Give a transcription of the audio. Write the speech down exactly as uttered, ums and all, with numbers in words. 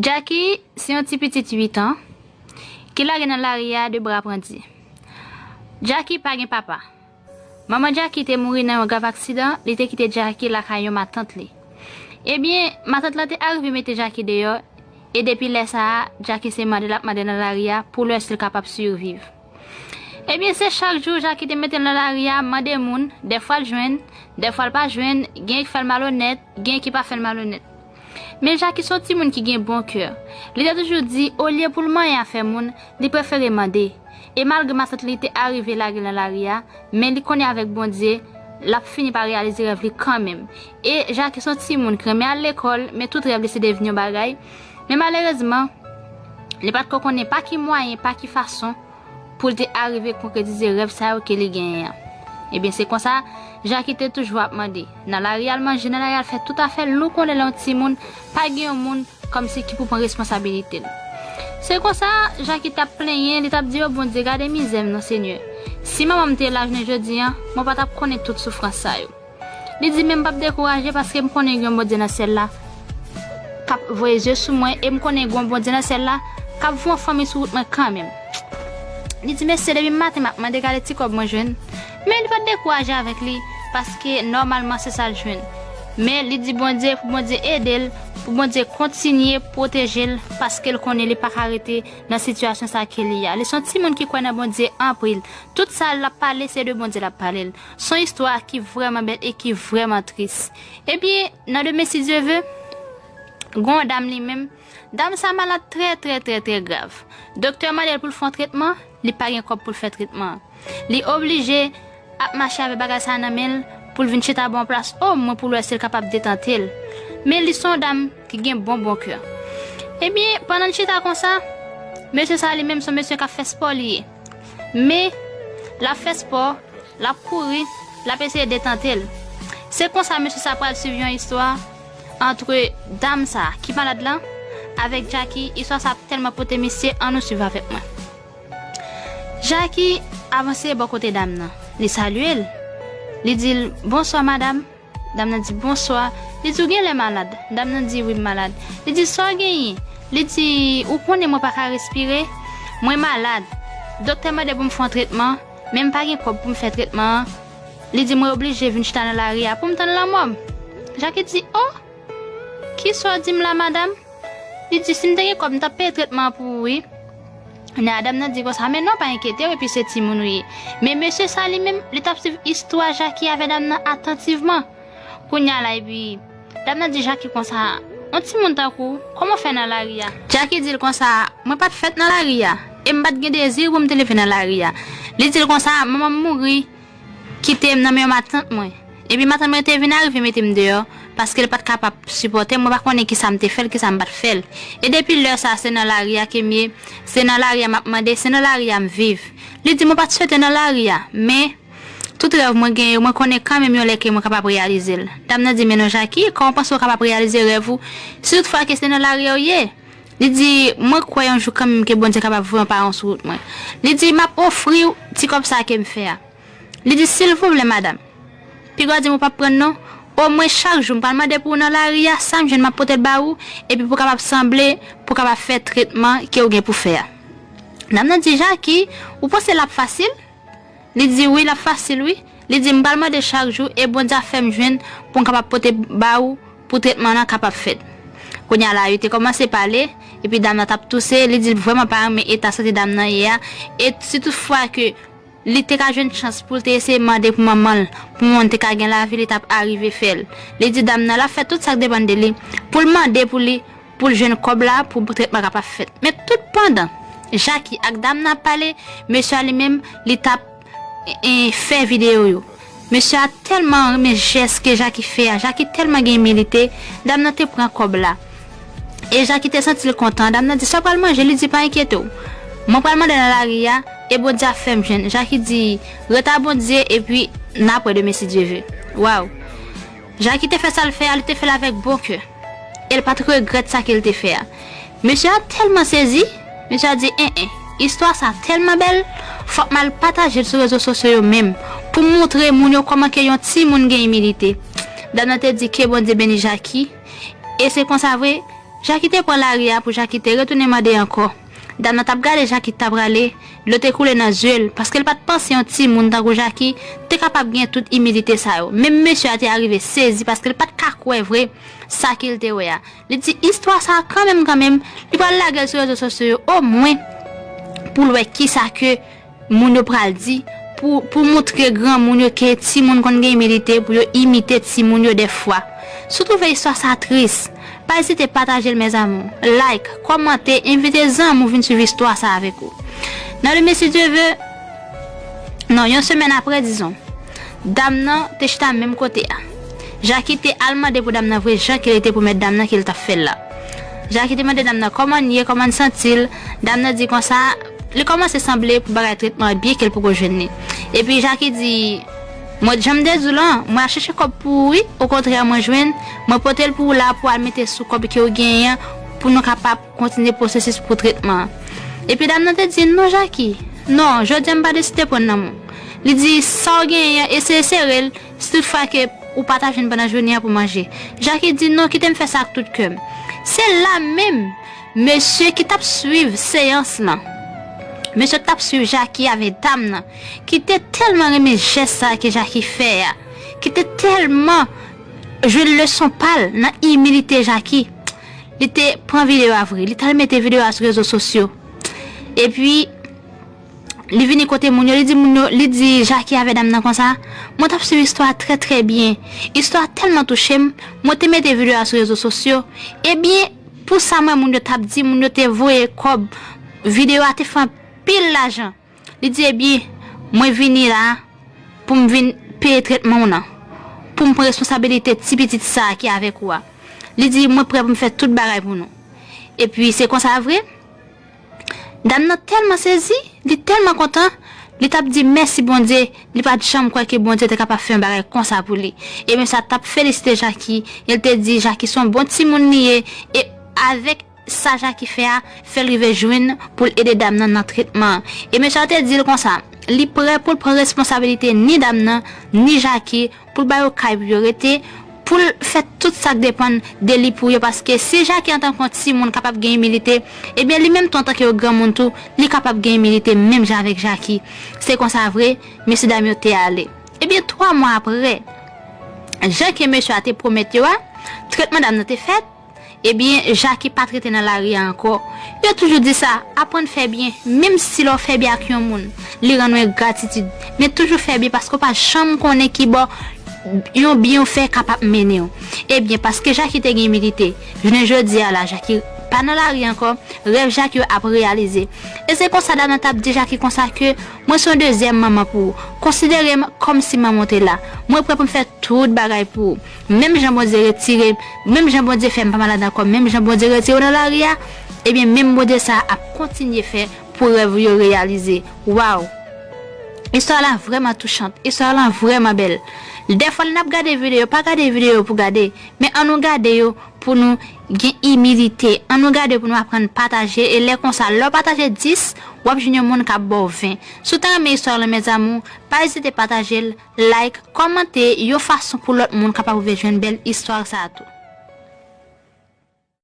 Jackie se yon ti pitit uit an ki lage nan lari a de bra pandye. Jackie pa gen papa. Manman Jackie te mouri nan yon grav aksidan, li te kite Jackie lakay yon matant li. Ebyen, matant lan te arive mete Jackie deyò, e depi lè sa a, Jackie se mande l ap mande nan lari a pou l wè si l kapab siviv. Ebyen, se chak jou Jackie te mete l nan lari a, mande moun, dèfwa l jwenn, dèfwa l pa jwenn, gen ki fè l malonèt, gen ki pa fè l malonèt. Men Jackie se yon timoun ki gen bon kè. Li te toujou di, olye pou l manyen afè moun, li prefere mande. E malgre matant li te arive lage l nan lari a, men li konnen avèk Bondye, l ap fini pa reyalize rèv li kanmenm. E Jackie se yon timoun ki renmen al lekòl, men tout rèv li se te vin yon bagay. Men malerezman, li pa t ko konnen pa ki mwayen, pa ki fason pou l te arive konkretize rèv sa yo ke li genyen an. Ebyen, se konsa, Jackie te toujou ap mande. Nan lari a l manje, nan lari a l fè tout afè l. Nou konnen lè yon timoun pa gen yon moun kòmsi ki pou pran responsabilite l. Se konsa, Jackie t ap plenyen, li t ap di, o Bondye, gade mizè m non, Senyè. Si manman m te la jounen jodi a, mwen pa t ap konnen tout soufrans sa yo. Li di, men m p ap dekouraje paske m konnen gen yon Bondye nan syèl la k ap voye zye sou mwen, e m konnen gen yon Bondye nan syèl la k ap voye yon fanmi sou wout mwen kanmenm. Li di, mesye, depi maten m ap mande gade ti kòb mwen jwenn. Men li pa t dekouraje avèk li, paske nòmalman se sa l jwenn. Men li di Bondye pou Bondye ede l, pou Bondye kontinye pwoteje l, paske l konnen li pa ka rete nan sitiyasyon sa ke li ye a. Li se yon timoun ki kwè nan Bondye anpil. Tout sa l ap pale, se de Bondye l ap pale l. Se yon istwa ki vrèman bèl e ki vrèman tris. Ebyen, nan demen, si Dye ve, gen yon dam li menm, dam sa malad trè, trè, trè, trè grav. Doktè mande l pou l fè yon tretman, li pa gen kòb pou l fè tretman an. Li oblije ap mache avèk bagay sa nan men l pou l vin chita bò yon plas omwen pou l wè si l kapab detante l. Men li se yon dam ki gen bon, bon kè. Ebyen, pandan l chita konsa, mesye sa li menm se yon mesye k ap fè spò li ye. Men, l ap fè spò, l ap kouri, l ap eseye detante l. Se konsa mesye sa pral swiv yon istwa antre dam sa ki malad lan avèk Jackie. Istwa sa ap tèlman pote misye, ann nou swiv avèk mwen. Jackie avanse bò kote dam nan. Li salye l. Li di l, bonswa, madam. Dam nan di, bonswa. Li di, ou genlè malad. Dam nan di, wi, m malad. Li di, sa w genyen? Li di, ou konnen mwen pa ka respire? Mwen malad. Doktè mande pou m fè yon tretman, men m pa gen kòb pou m fè tretman an. Li di, mwen oblije vin chita nan lari a pou m tann lanmò m. Jackie di, o! Kisa w di m la, madam? Li di, si m te gen kòb, m t ap peye tretman an pou ou, wi. Kounye a, dam nan di konsa, men non, pa enkyete w, epi se timoun ou ye. Men mesye sa li menm, li t ap swiv istwa Jackie avè dam nan atantivman. Kounye a la, epi dam nan di Jackie konsa, yon timoun tankou w, kòman w fè nan lari a? Jackie di l konsa, mwen pa t fèt nan lari a, e m pa t gen dezi pou m te leve nan lari a. Li di l konsa, manman m mouri, kite m nan men yon matant mwen. Epi matant mwen te vin arive mete m deyò, paske l pa t kapab sipòte m, mwen pa konnen kisa m te fè l, kisa m pa t fè l. E depi lè sa a, se nan lari a ke m ye, se nan lari a m ap mande, se nan lari a m viv. Li di, mwen pa t swete nan lari a, men tout rèv mwen genyen yo, mwen konnen kanmenm yon lè ke mwen kapab reyalize l. Dam nan di, men non Jackie, kòman w panse w kapab reyalize rèv ou, si toutfwa ke se nan lari a w ye? Li di, mwen kwè yon jou kanmenm ke Bondye kapab voye yon paran sou wout mwen. Li di, m ap ofri w ti kòb sa a ke m fè a. Li di, silvouplè, madam. Piga w di m ou p ap pran l non. Omwen chak jou, m pral mande pou ou nan lari a, sa m jwenn, m ap pote l ba ou, epi pou w kapab sanble, pou w kapab fè tretman ke w gen pou fè a. Dam nan di, Jackie, ou panse l ap fasil? Li di, wi, l ap fasil, wi. Li di, m pral mande chak jou, e Bondye ap fè m jwenn pou m kapab pote ba ou, pou tretman an kapab fèt. Kounye a la, yo te kòmanse pale, epi dam nan t ap touse, li di l vrèman pa renmen eta sante dam nan ye a, e si toutfwa ke li te ka jwenn chans pou l te eseye mande pou manman l, pou manman l te ka gen lavi, li t ap arive fè l. Li di dam nan l ap fè tout sa k depann de li, pou l mande pou li, pou l jwenn kòb la, pou tretman kapab fèt. Men tout pandan Jackie ak dam nan ap pale, mesye a li menm, li t ap, e, fè videyo yo. Mesye a tèlman renmen jès ke Jackie fè a, Jackie tèlman gen imilite, dam nan te pran kòb la. E Jackie te santi l kontan. Dam nan di, sa w pral manje? Li di, pa enkyete w. Mwen pral mande nan lari a, e Bondye ap fè m jwenn. Jackie di, ret a Bondye, epi n ap wè demen si Dye ve. Waw! Jackie te fè sa l fè a, li te fè l avèk bon kè. E l pa t regrèt sa ke l te fè a. Mesye a tèlman sezi, mesye a di, en, en, istwa sa tèlman bèl, fòk m al pataje l sou rezo sosyo yo menm, pou m montre moun yo kòman ke yon timoun gen imilite. Dam nan te di, ke Bondye beni Jackie. E se konsa vre, Jackie te pran lari a pou Jackie te retounen mande ankò. Dam nan t ap gade Jackie k t ap rale, dlo te koule nan zye l, paske l pa t panse yon timoun tankou Jackie te kapab gen tout imilite sa yo. Menm mesye a te arive sezi paske l pa t ka kwè vre sa ke l te wè a. Li di istwa sa a kanmenm, kanmenm, li pral lage l sou rezo sosyo yo omwen pou l wè kisa ke moun yo pral di, pou, pou montre granmoun yo ke timoun konn gen imilite, pou yo imite timoun yo dèfwa. Si w twouve istwa sa a tris, pa ezite pataje l, mes amours. Like, kòmante, envite zanmi w vin swiv istwa sa a avèk ou. Nan le Messie Dieu veut, non, yon semèn apre, dizon, dam nan te chita menm kote a. Jackie te al mande pou dam nan vre jan ke li te pwomèt dam nan ke l t ap fè l la. Jackie te mande dam nan kòman l ye, kòman l santi l. Dam nan di konsa, li kòmanse sanble pou bagay tretman an byen ke l poko jwenn li. Epi Jackie di, mwen, jan m te di w lan, mwen al chèche kòb pou ou wi, okontrè mwen jwenn, mwen pote l pou ou la pou al mete sou kòb ke w genyen an, pou nou kapab kontinye pwosesis pou tretman an. Epi dam nan te di, non Jackie, non, jodi a m pa deside pran nan men w. Li di, sa w genyen an, eseye sere l, si tout fwa ke ou pa ta jwenn pandan jounen an pou manje. Jackie di, non, kite m fè sa ak tout kè m. Se la menm, mesye ki t ap swiv seyans lan, mesye ki t ap swiv Jackie avèk dam nan, ki te tèlman renmen jès sa ke Jackie fè a, ki te tèlman jwenn leson pa l nan imilite Jackie, li te pran videyo a vre, li t al mete videyo a sou rezo sosyo. Epi, li vini kote moun yo, li di moun yo, li di Jackie avè dam nan konsa, mwen t ap swiv istwa a trè, trè byen. Istwa a tèlman touche m, mwen te mete videyo a sou rezo sosyo. Ebyen, pou sa mwen moun yo t ap di, moun yo te voye kòb. Videyo a te fè anpil lajan. Li di, ebyen, mwen vini la pou m vin peye tretman w nan, pou m pran responsabilite ti pitit sa a ki avèk ou a. Li di, mwen prè pou m fè tout bagay pou nou. Epi, se konsa vre. Dam nan tèlman sezi, li tèlman kontan, li t ap di mèsi Bondye, li pa t janm kwè ke Bondye te kapab fè yon bagay konsa pou li. E mesye a t ap felisite Jackie, e l te di Jackie se yon bon timoun li ye, e avèk sa Jackie fè a, fè l rive jwenn pou l ede dam nan nan tretman an. E mesye a te di l konsa, li prè pou l pran responsabilite ni dam nan, ni Jackie, pou l ba yo kay pou yo rete, pou l fè tout sa k depann de li pou yo, paske si Jackie antanke yon timoun kapab gen imilite, ebyen li menm tou antanke yon granmoun tou, li kapab gen imilite menm jan avèk Jackie. Se konsa vre, mesye dam yo te ale. Ebyen twa mwa apre, jan ke mesye a te pwomèt yo a, tretman dam nan te fèt, ebyen Jackie pa t rete nan lari a ankò. Yo toujou di sa, aprann fè byen, menm si lè w fè byen ak yon moun, li rann ou engratitid. Men toujou fè byen paske w pa janm konnen kibò yon byen w fè kapab mennen w. Ebyen, paske Jackie te gen imilite, jounen jodi a la, Jackie pa nan lari ankò, rèv Jackie yo ap reyalize. E se konsa dam nan t ap di Jackie konsa ke mwen se yon dezyèm manman pou ou. Konsidere m kòmsi manman w te la. Mwen prè pou m fè tout bagay pou ou. Menm jan Bondye retire, menm jan Bondye fè m pa malad ankò, menm jan Bondye retire w nan lari a, ebyen menm Bondye sa a ap kontinye fè pou rèv ou yo reyalize. Waw! Istwa la vrèman touchant, istwa la vrèman bèl. Dèfwa lè n ap gade videyo, pa gade videyo pou gade, men ann nou gade yo pou nou gen imilite, ann nou gade pou nou aprann pataje, e lè konsa, lè w pataje dis, w ap jwenn yon moun k ap ba w ven. Si w ta renmen istwa lan, mes amours, pa ezite pataje l, like, kòmante, yon fason pou lòt moun kapab rive jwenn bèl istwa sa a tou.